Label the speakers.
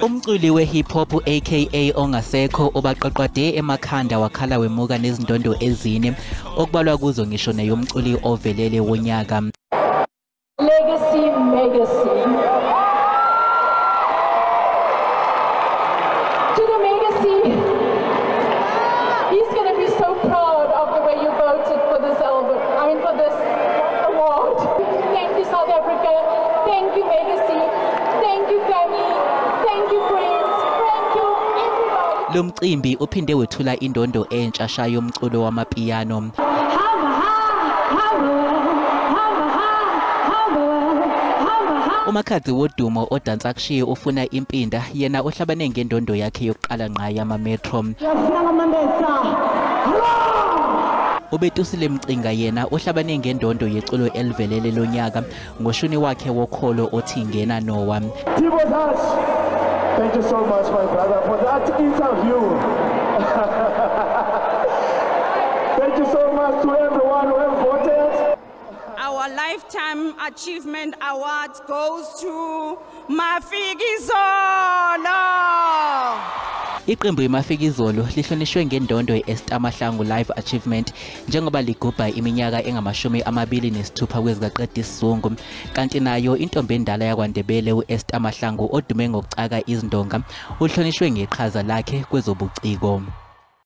Speaker 1: Umculi we-hip hop aka ongasekho obaqaqade emakhanda wakhala wemuka nezindondo ezine okubalwa kuzo ngisho neyomculi ovelele wonyaka.
Speaker 2: Legacy Legacy. To the Legacy, he's going to be so proud of the way you voted for this album. I mean for this award. Thank you, South Africa. Thank you, Legacy. Thank you, family. Thank you, friends. Thank you, everybody.
Speaker 1: Lo mcimbi uphinde wethula indondo entsha shaya yomculo wamapiano. Umakhadzi wodumo odansa kushiye ufuna impinda yena ohlabane ngendondo yakhe yokuqala ngqa yama-Metro. Ubetusile Mcinga yena ohlabane ngendondo yeculo elivelele lonyaka ngoshuni wakhe wokholo othi Ngena Noah.
Speaker 3: Thank you so much, my brother, for that interview. Thank you so much to everyone who have voted.
Speaker 4: Our Lifetime Achievement Award goes to Mafikizolo.
Speaker 1: Iqembu iMafikizolo lihlonishwe ngendondo ye-Esther Mahlangu Life Achievement njengoba ligubha iminyaka engama-26 kwezikaqeda isizungu, kanti nayo intombi endala yakwaNdebele u-Esther Mahlangu odume ngokucaka izindonga uhlonishwe ngeqhaza lakhe kwezobuciko.